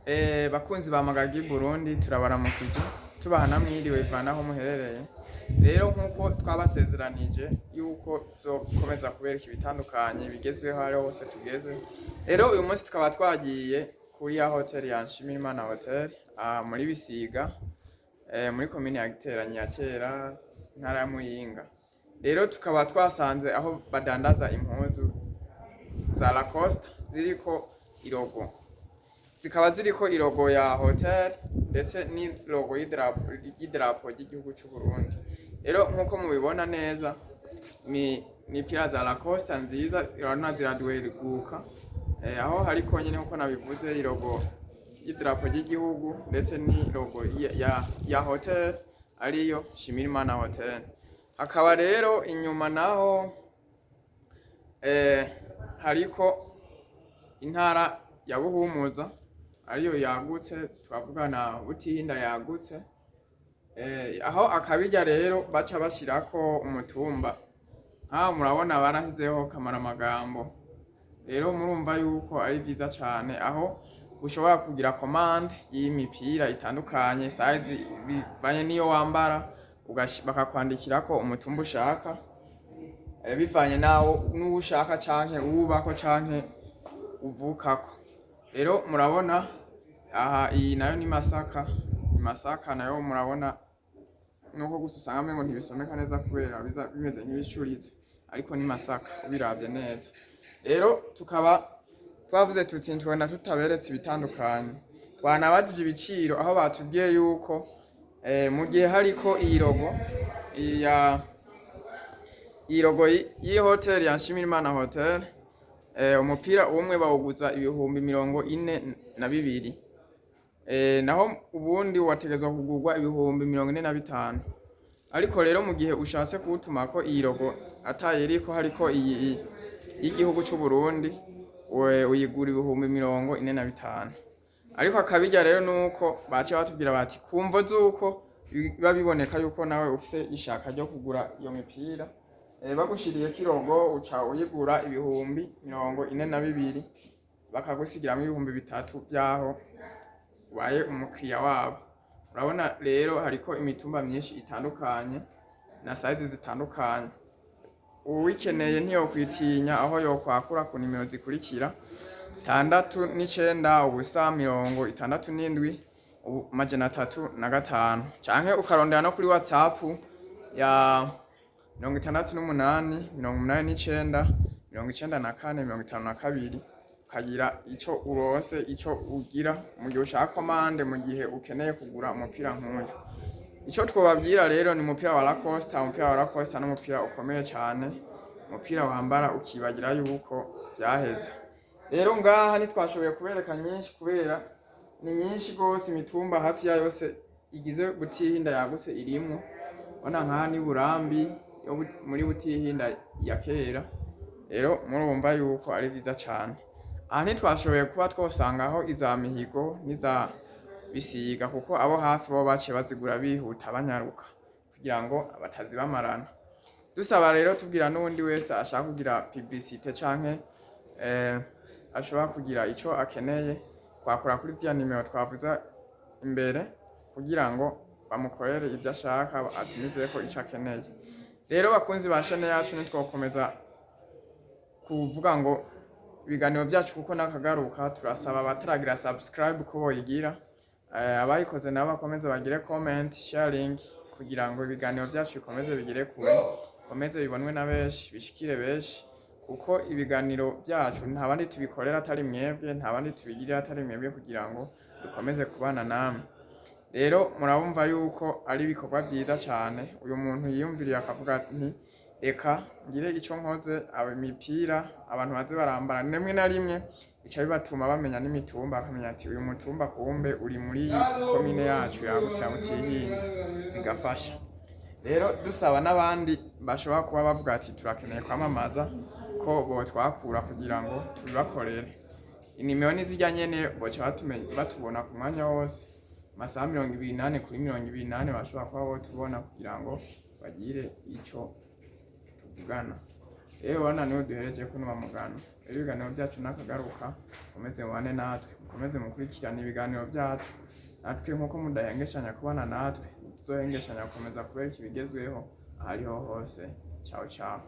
Bakunzi ba Magagi Burundi, turabaramukije, tubaha namwiriwe bivana aho muherereye. Rero nk'uko twabasezeranije yuko tuzokomeza kubereka ibitandukanye bigezweho aho hose tugeze, rero uyu munsi tukaba twagiye kuri ya hoteli ya Nshimirimana Hotel, muri Bisiga, muri komine ya Giteranyi ya kera, intara ya Muyinga. Rero tukaba twasanze aho badandaza impuzu za Lacoste ziriko ilogo, zikaba ziriko ilogo ya hotel ndetse n'ilogo y'idarapo ry'igihugu c'u Burundi. Rero nk'uko mubibona neza, ni mipira za Lacoste nziza, urabona ziraduheguka, aho hariko nyene nkuko nabivuze ilogo y'idarapo ry'igihugu ndetse n'ilogo ya hotel ariyo Nshimirimana Hotel. Hakaba rero inyuma naho hariko intara ya Buhumuza ariyo yagutse, twavuga na Butihinda yagutse, aho akabirya rero baca bashirako umutumba. Nkaha murabona barashizeho kamaramagambo. Rero murumva yuko ari vyiza cane, aho ushobora kugira commande y'imipira itandukanye, size bivanye niyo wambara, bakakwandikirako umutumba ushaka, bivanye nawo n'uwo ushaka canke uwubako canke uvukako. Rero murabona aha iyi nayo ni Masaka, ni Masaka nayo murabona nuko gusa usanga umengo ntibisomeka neza kubera biza bimeze nk'ibicuritse, ariko ni Masaka ubiravye neza. Rero tukaba twavuze tuti ntitwogenda tutaberetse ibitandukanye. Twanabajije ibiciro, aho batubwiye yuko mu gihe hariko iyi logo, iyi ya iyi logo y'iyi hoteli ya Nshimirimana Hotel, umupira umwe bawuguza 42,000, naho ubundi wategerezwa kugurwa 45,000. Ariko rero mu gihe ushatse kuwutumako iyi logo atayiriko, hariko iyi y'igihugu c'u Burundi, we uyigura 45,000. Ariko akabirya rero nuko baciye batubwira bati kumvo zuko biba biboneka yuko nawe ufise ishaka ryo kugura iyo mipira, bagushiriyeko ilogo uca uyigura 42,000, bakagusigiramwo 3000 vyaho ubaye umukiriya wabo. Urabona rero hariko imitumba myinshi itandukanye na size zitandukanye. Uwikeneye ntiyokwitinya, aho yokwakura ku nimero zikurikira: 69 0 67 305, canke ukarondera no kuri WhatsApp ya 68 89 94 52, ukagira ico urose, ico ugira mu gihe ushaka commande, mu gihe ukeneye kugura umupira nk'uyu. Ico twobabwira rero ni umupira wa Lacoste. Umupira wa Lacoste n'umupira ukomeye cane, umupira wambara ukibagira yuko vyaheze. Rero ngaha ntitwashoboye kubereka nyinshi kubera ni nyinshi gose, imitumba hafi ya yose igize Butihinda yagutse irimwo. Ubona nkaha ni Burambi yo muri Butihinda ya kera. Rero murumva yuko ari vyiza cane. Aha ntitwashoboye kuba twosangaho iza Mihigo n'iza Bisiga, kuko abo hafi bo baciye bazigura bihuta banyaruka kugira ngo batazibamarana. Dusaba rero, tubwira n'uwundi wese ashaka kugira publicité canke ashobora kugira ico akeneye, kwakura kuri ziriya nimero twavuze imbere kugira ngo bamukorere ivyo ashaka, atumizeko ico akeneye. Rero bakunzi ba chaîne yacu, ntitwokomeza kuvuga ngo ibiganiro vyacu kuko nakagaruka. Turasaba abataragira subscribe ko boyigira, abayikoze nabo bakomeze bagire comment, sharing, kugira ngo ibiganiro vyacu bikomeze bigere kure, bikomeze bibonwe na benshi, bishikire benshi, kuko ibiganiro vyacu nta bandi tubikorera atari mwebwe, nta bandi tubigirira atari mwebwe, kugira ngo dukomeze kubana namwe. Rero murabumva yuko ari ibikorwa vyiza cane. Uyu muntu yiyumviriye akavuga nti reka ngire ico nkoze, aba imipira abantu baze barambara, rimwe na rimwe bica bibatuma bamenya n'imitumba, bakamenya ati uyu mutumba kumbe uri muri iyi komine yacu yagutse ya Butihinda, bigafasha. Rero dusaba n'abandi bashobora kuba bavuga ati turakeneye kwamamaza, ko botwakura kugira ngo tubibakorere. Inimero nizirya nyene, boca batubona ku mwanya wose, amasaha 24/24 bashobora kuba botubona kugira ngo bagire ico tuvugana. Rero urabona niho duhereje kuno mugano. Rero ibiganiro vyacu nakagaruka, mukomeze mubane natwe, mukomeze. Mukomeze mukurikirana ibiganiro byacu. Natwe nk'uko mudahengeshanya kubana natwe, tuzohengeshanya gukomeza kubereka ibigezweho ahariho hose. Ciao ciao.